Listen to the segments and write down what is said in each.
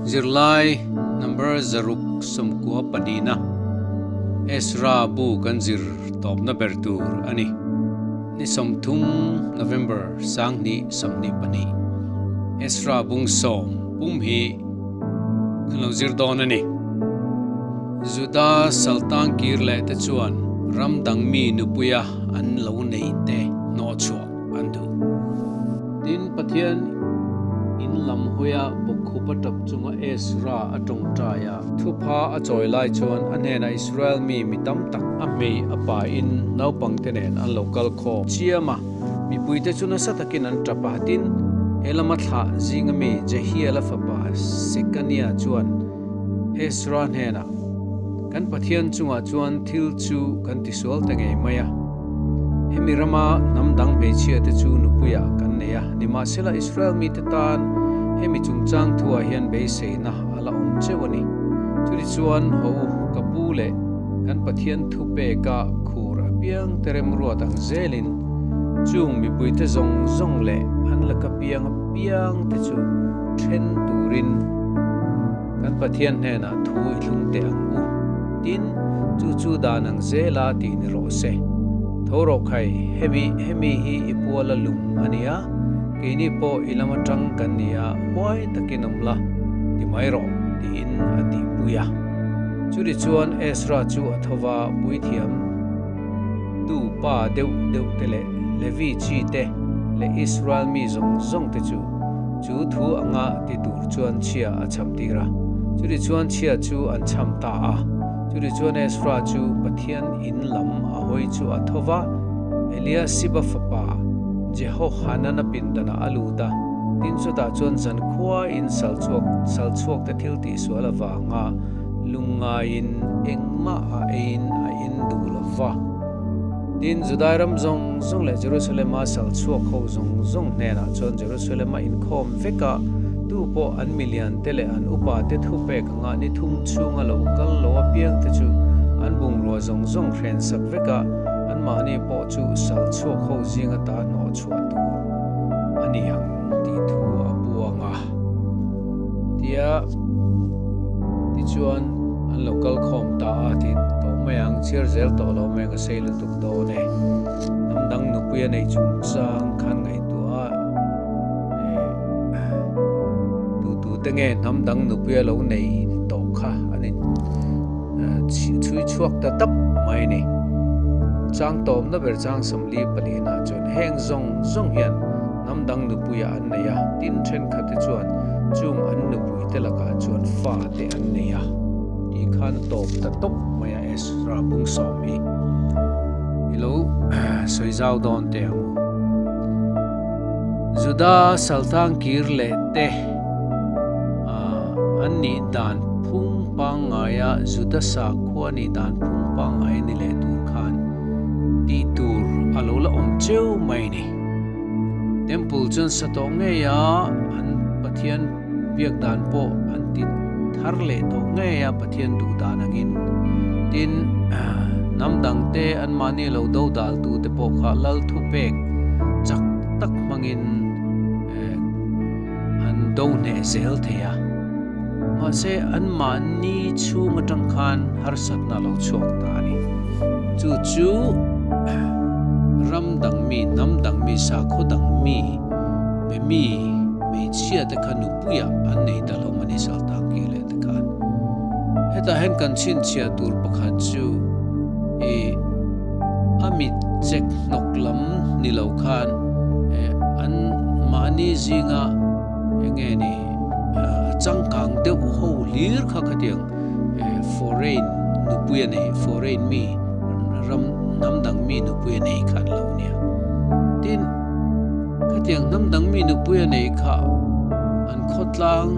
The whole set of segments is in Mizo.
Zirlai number 692 na Ezra bu kan zir tawpna ber tur a ni. Ni 30 November 2022 Ezra bung 10 pum hi kan lo zir dawn a ni. Juda saltang kir leh te chuan ram dang mi nupuia an lo nei te hnawh chhuah an duh. Tin, Pathian in lam hawia bawkkhup a tap chunga Ezra a tawngtai a. Thupha a chawi lai chuan a hnenah Israel mi mi tam tak a hmei a pa in naupangte nen an lo kal khawm chiam a, mipuite chu nasa takin an tap a. Tin, he lama thlah zinga mi Jehiela fapa Sekania chuan Ezra hnenah, Kan Pathian chungah chuan thil chu kan tisual ta ngei mai a. Hemi rama hnam dang hmeichhia te chu nupuiah kan nei a, nimahsela Israel mite tan hemi chungchang thuah hian beiseina a la awm cheu a ni. Chutichuan, haw u, ka pu leh kan Pathian thupeka khur apiang te remruat ang zelin chung mipuite zawng zawng leh an laka piang apiang te chu then turin Kan Pathian hnenah thu i thlung teh ang u. Tin, chu chu dan ang zela tih ni rawh se. Tho rawh khai, hemi hemi hi i puala lum a nia, keini pawh i lam atang kan ni a, huai takin awm la, ti mai rawh, tiin a tihpui a. Churi chuan Ezra chu a tho va, puithiam tu pa deuh deuh te leh Levi chi te leh Israel mi zawng zawng te chu, Chu thu anga ti tur chuan chhia a chham tir a, chutih chuan chhia chu an chham ta a. Chutih chuan Ezra chu Pathian in lam a hawi chu a tho va, Eliasiba fapa Jehohanana pindanah a lut a, tin chutah chuan zankhua in salchhuak salchhuakte thil tihsual avanga lungngaiin engmah a eiin a in duh lo va. Tin, Judai ram zawng zawng leh Jerusalem-a sal chhuak ho zawng zawng hnenah chuan Jerusalem-a inkhawm vek a, tu pawh an miliante leh an upate thupek anga ni thum chhunga lo kal lo apiangte chu an bungrua zawng zawng hren sak vek a, anmahni pawh chu sal chhuak ho zinga ta hnawh chhuah tur a ni ang tih thu a puang a. Tia tichuan an lo kal khawm ta a tih tawh mai ang, chhiar zel tawh lo mai ang a sei lutuk dawn e. Hnam dang nupui a neih chungchang khan ngaihtuah a eh tu tu te nge hnam dang nupui a lo nei tawh kha an in chhui chhuak ta tap mai a ni. Chang tawmna ber chang 44 ah chuan heng zawng zawng hian Hnam dang nupuiah an nei a, tin thenkhatte chuan chung an nupuite lakah chuan fate an nei a tih khan tawp ta tawp mai a Ezra bung sawm hi i lo sawi zau dawn teh ang u. Juda saltang kir leh te an nih dan phung pangngaia Juda sakhua nih dan phung pangngai ni leh tur khan tih tur a lo la awm cheu mai ni. Temple chuan sa tawh ngei a, an Pathian biak dan pawh an ti thar leh tawh ngei a Pathian duh dan angin. Tin, hnam dangte anmahni lo do dal tu te pawh kha lal thupek chak tak hmangin an do hneh zel thei a. Mahse, anmahni chhung atang khan harsatna a lo chhuak ta a ni. Chu chu ram dang mi, hnam dang mi, sakhaw dang mi, be mi, hmeichhia te kha nupuiah an nei ta hlawm a ni Saltangki leh te khan. Hetah hian kan chhinchhiah tur pakhat chu i a mit chek hnawk lam ni lo khan an mahni zinga eng nge ni a changkang deuh ho hlir kha khatiang foreign nupui a nei foreign mi ram hnam dang mi nupui a nei kha an lo nia tin khatiang hnam dang mi nupui a nei kha an khawtlang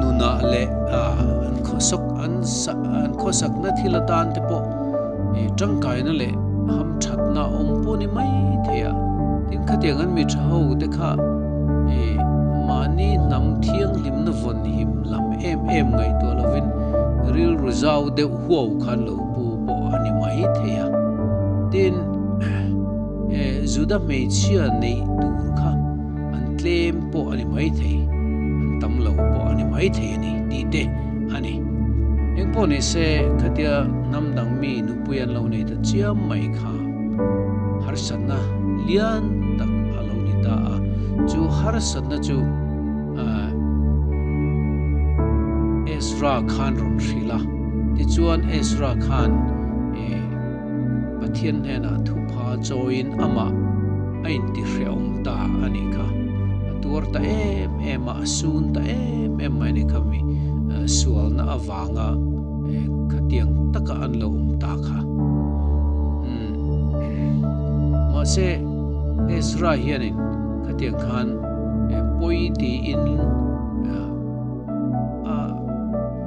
nunah leh an khawsak an an khawsakna thil atan te pawh tangkaina leh hamthatna awm pawh ni mai thei a tin khatiang an mi tha ho te kha mahni hnam thianghlimna vawn him lam em em ngaihtuah lovin rilru zau deuh huau khan lo pu pawh a ni mai thei a. Tin, Juda hmeichhia neih tur kha an tlem pawh a ni mai thei. An tam lo pawh a ni maithei a ni tih te a ni. Engpawh ni se, khatia hnam dang mi nupui an lo nei ta chiam mai kha harsatna lian tak a lo ni ta a, chu harsatna chu Ezra khan rawn hrilh a, tichuan Ezra khan Pathian hnenah thupha chawiin amah a intihrehawm ta a nih kha. A tuar ta em em a, a sun ta em em mai a nih kha mi sualna avanga khatiang taka an lo awm ta kha. Mahse, Ezra hianin khatiang khan pawi tiin a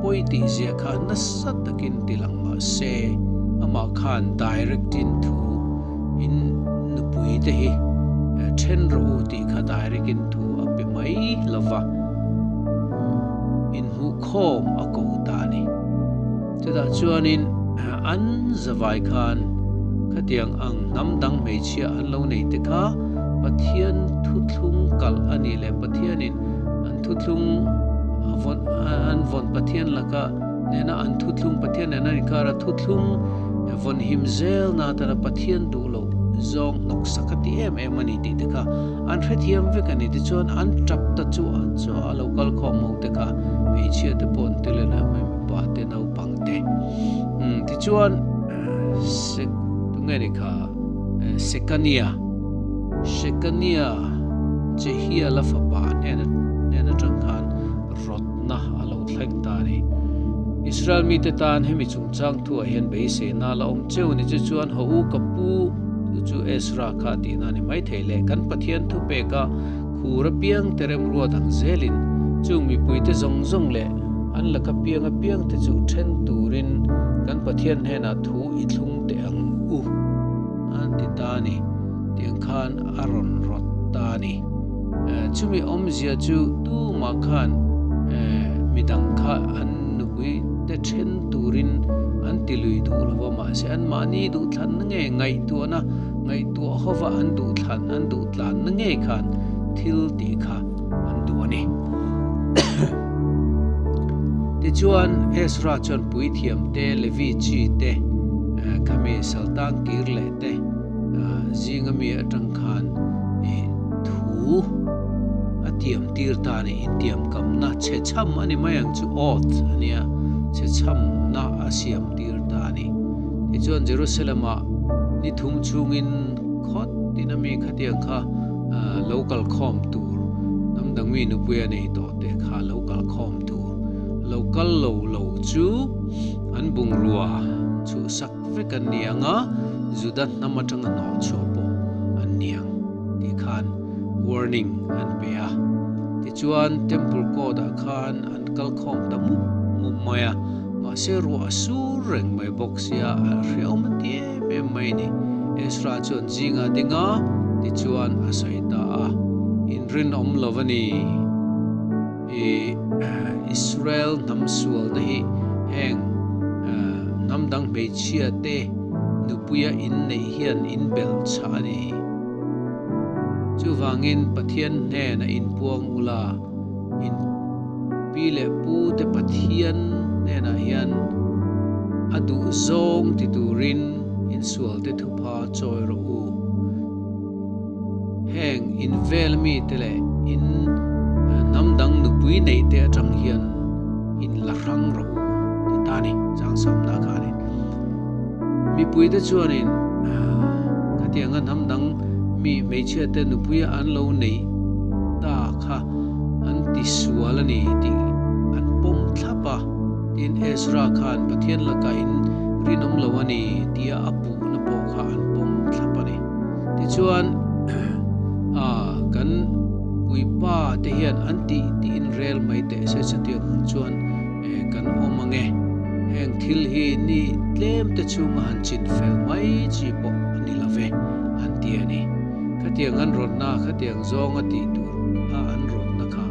pawi tih zia kha nasa takin ti lang mah se, amah khan direct in thu in nupui te hi then rawh u tih kha direct in thu a pe mai lo va, inhmuhkhawm a ko ta a ni. Chutah chuanin an zavai khan khatiang ang hnam dang hmeichhia an lo nei te kha Pathian thuthlung kalh a nih leh Pathianin an thuthlung a vawn an vawn Pathian laka nena an thuthlung Pathian nena an inkara thuthlung vawn him zel na atana Pathian duh loh zawng hnawk sak a ti em em a ni tih te kha an hrethiam vek a ni. Tichuan an tap ta chu chu a lo kal khawm ho te kha hmeichhia te pawh an tel a mipa te naupang te. Tichuan sek tunge ni kha Sekania Shekania Jehiela fapa hnena hnen atang khan rawtna a lo thleng ta a ni. Israel mite tan hemi chungchang thuah hian beiseina la awm cheu ni chu chuan haw u ka pu chu chu Ezra kha tihna a ni maithei le. Kan Pathian thupeka khur apiang te remruat ang zelin chung mipuite zawng zawng leh an laka piang apiang te chu then turin kan Pathian hnenah thu i thlung teh ang u an ti ta a ni. Tiang khan a rawn rawt ta a ni. Chumi awmzia chu tumah khan midang kha an nupui te then turin an ti lui duh lo va, mahse anmahni duhthlanna nge ngaihtuahna ngaihtuah hova an duhthlan an duhtlanna nge khan thil tih kha an duh a ni. Tichuan Ezra chuan puithiam te, Levi chi te, khami saltang kir leh te, Zinga mi atang khan i thu a tiam tir ta a ni, intiam kamna chhe chham a ni mai ang chu, oath a nia, chhe chhamna a siam tir ta a ni. Tichuan Jerusalem-ah ni thum chhungin khawt tina mi khatiang kha lo kal khawm tur, hnam dang mi nupui a nei tawh te kha lo kal khawm tur, lo kal lo lo chu an bungrua chhuhsak Vek an ni ang a, Juda hnam atanga hnawh chhuah pawh an ni ang tih khan warning an pe a. Tichuan Temple Court ah khan an kal khawm ta mup mup mai a, mahse ruah a sur reng mai bawk sia a hreawm a ti em em mai a ni. Ezra chuan zingah ding a, tichuan a sawi ta a, Inrinawm lo a ni. I Israel hnam sualna hi heng hnam dang hmeichhia te nupuia inneih hian in belh chhah a ni. Chuvangin Pathian hnena inpuang ula, in pi leh pu te Pathian hnenah hian a duh zawng ti turin insual te thupha chawi rawh u. Heng in vel mite leh in hnam dang nupui neih te atang hian in la hrang rawh u ti ta ni chang samna khanin mipui te chuanin khatianga hnam dang mi hmeichhia te nupuia an lo neih ta kha an ti sual a ni tih an pawm thlap a, tin Ezra khan Pathian lakah in rinawm lo a ni tia a puhna pawh kha an pawm thlap a ni. Tichuan, kan puipa te hian an tih tiin rel mai teh se chutiang ang chuan kan awm ang e. Heng thil hi ni tlem te chhunga han chin fel mai chi pawh a ni lo ve, an ti a ni. Khatiang an rawtna, khatiang zawnga tih tur a an rawtna kha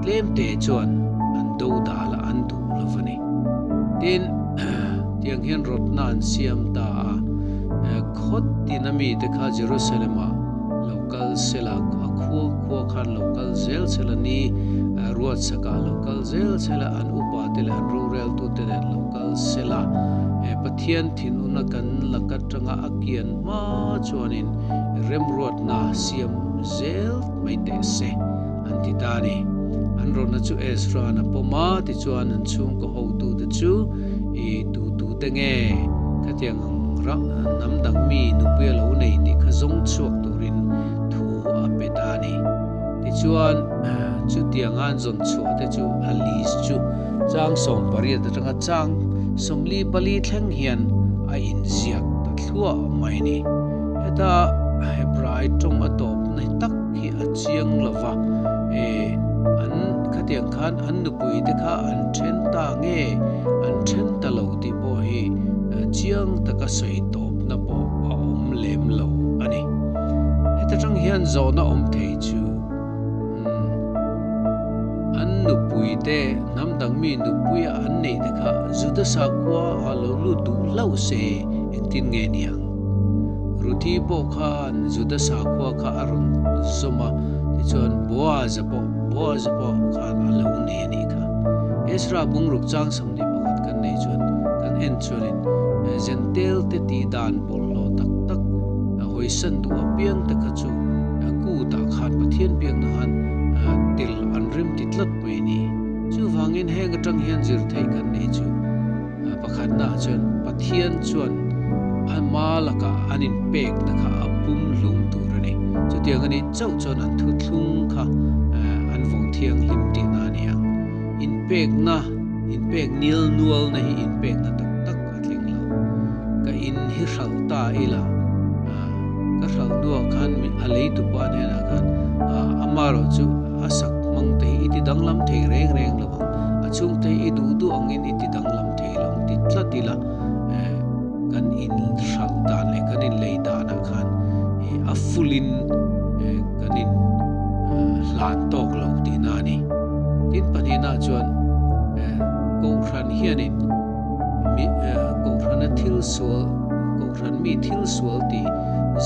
tlem te chuan an do dal a, an duh lo va ni. Tin, tiang hian rawtna an siam ta a. Khawt tina mite kha Jerusalem-ah lo kal sela, a khua khua khan lo kal zel sela ni. ruat sakah lo kal zel sela, an upate leh an roreltute nen lo kal sela, Pathian thinuna kan lak atanga a kian hma chuanin remruatna siam zel mai teh se, an ti ta a ni. An rawtna chu Ezra'n a pawm a, tichuan an chhungkaw hotute chu i tutute nge khatiang ang hnam dang mi nupui a lo nei tih kha zawng chhuak turin thu a pe ta a ni. Tichuan, chutianga an zawn chhuah te chu a list chu chang 18 atanga chang 44 thleng hian a inziak ta thluah mai a ni. Heta Hebrai tawng a tawp na tak hi a chiang lo va, e, an khatiang khan an nupui te kha an then ta nge an then ta lo tih pawh hi chiang taka sawi tawpna pawh a awm lem lo a ni. Heta tang hian zawhna awm thei chu an nupui te hnam dang mi nupuia an neih te kha Juda sakhua ah lo lut duh hlauh se engtin nge niang? Ruthi pawh khan Juda sakhua kha a rawn zawm a, tichuan Boaz-a pawh Boaz-a pawh khan a lo nei a nih kha. Ezra bungruk chang 21 kan nei chuan kan en chuanin Zentel te tih dan bawlhhlawh tak tak hawisan duh apiang te kha chu kutah khan Pathian biakna khan tel an rim ti tlat mai a ni. Chuvangin heng atang hian zir theih kan nei chu pakhatnaah chuan Pathian chuan ama lakah an inpekna kha a pum hlum tur a ni. Chutiang a nih chauh chuan an thuthlung kha an vawng thianghlim tihna a ni ang. Inpekna, inpek nil nualna hi inpekna tak tak a tling lo. Ka in hi hralh ta ila, ka hralh hnuah khan a leitupa hnenah khan amaherawh chu a sak hmang te hi i ti danglam thei reng reng lo ang, a chhungte hi i duh duh angin i ti danglam thei lo ang ti tlat ila, kan in hralh dan leh kan in lei danah khan a full in kan in hlan tawk lo tihna a ni. Tin pahnihna chuan Kohhran hianin mi Kohhrana thil sual Kohhran mi thil sual tih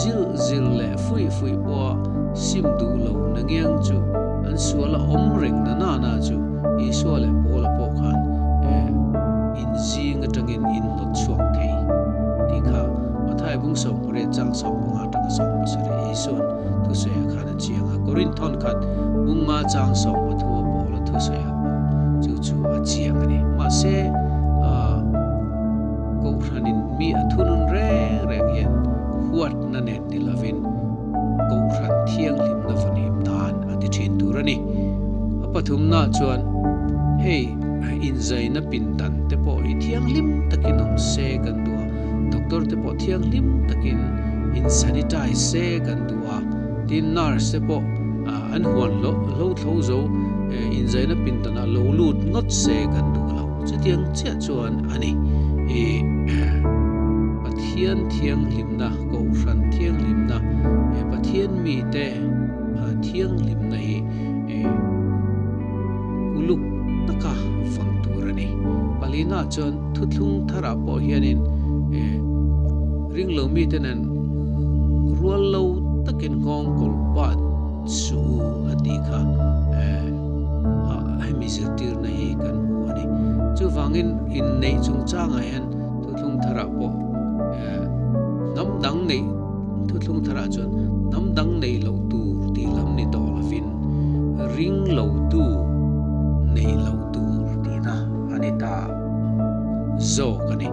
zil zil leh fuih fuih pawha sim duh lo na ngiang chu an sual a awm reng na na na chu Isua leh Paula pawh khan in zing atangin in hnawt chhuak thei tih kha Mathai bung 18 chang 15 atanga 17 Isuan thusawi a khan a chiang a. Korinthon khat bung nga chang 13 a Paula thusawi a pawh chu chu a chiang a ni. Mahse Kohhranin mi a thunun reng reng hian huatna nen ni lovin Kohhran thianghlimna vawnhim nan a ti thin tur a ni. A pathumna chuan hei inzaina pindan te pawh hi thianghlim takin awm se kan duh a, doctor te pawh thianghlim takin in sanitize se kan duh a, tin nurse te pawh an huan lo hlo thlo zo inzaina pindanah lo lut ngawt se kan duh lo. Chutiang chiah chuan a ni. I Pathian thianghlimna, Kohhran thianghlimna, Pathian mite thianghlimna hi uluk taka vawn tur a ni. Palina chuan thuthlung tharah pawh hianin ringlo mite nen rual lo takin nghawng kawl bat suh u a tih kha hemi zirtirna hi kan hmu a ni. Chuvangin inneih chungchangah hian thuthlung tharah pawh hnam dang neih thuthlung tharah chuan hnam dang neih loh tur tih lam ni tawh lovin ring lo tu neih loh tur tihna a ni ta zawk a ni.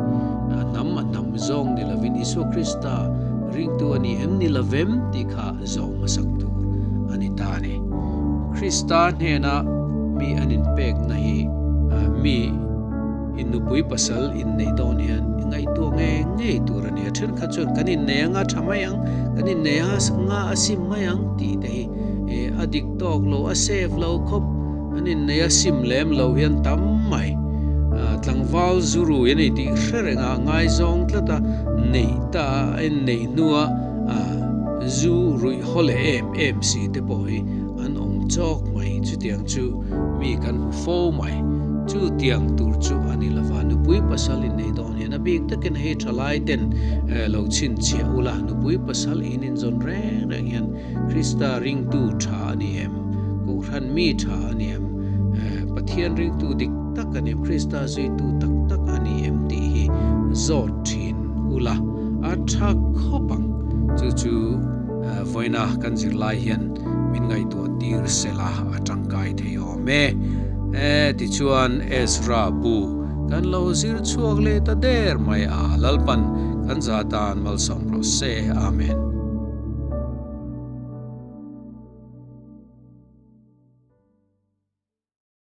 Hnam a hnam zawng ni lovin Isua Krista ringtu a ni em ni lovem tih kha zawh hmasak tur a ni ta a ni. Krista hnena mi an inpekna hi mi in nupui pasal inneih dawn hian ngaihtuah ngei ngei tur a ni. A thenkhat chuan kan innei anga tha mai ang, kan innei anga a sim mai ang tih te hi a dik tawk lo, a safe lo khawp. An innei a sim lem lo hian tam mai. Tlangval zuru i nei tih hre reng a, ngaizawng tlat a, neih ta a inneih hnua zu ruih haw leh em em si te pawh hi an awm chawk mai. Chutiang chu mi kan hmu fo mai. Chutiang tur chu a ni lova, nupui pasal inneih dawn hian a bik takin hei thalai ten lo chhinchhiah ula, nupui pasal in inzawn reng reng hian Krista ringtu tha a ni em? Kohhran mi tha a ni em? Pathian ringtu dik tak a ni em, Krista zuitu tak tak a ni em tih hi zawt thin ula a tha khawp ang. Chu chu vawiina kan zirlai hian min ngaihtuah tir sela a tangkai thei awm e. E tichuan Ezra bu kan lo zir chhuak leh ta der mai a, Lalpan kan za tan malsawm rawh se. Amen.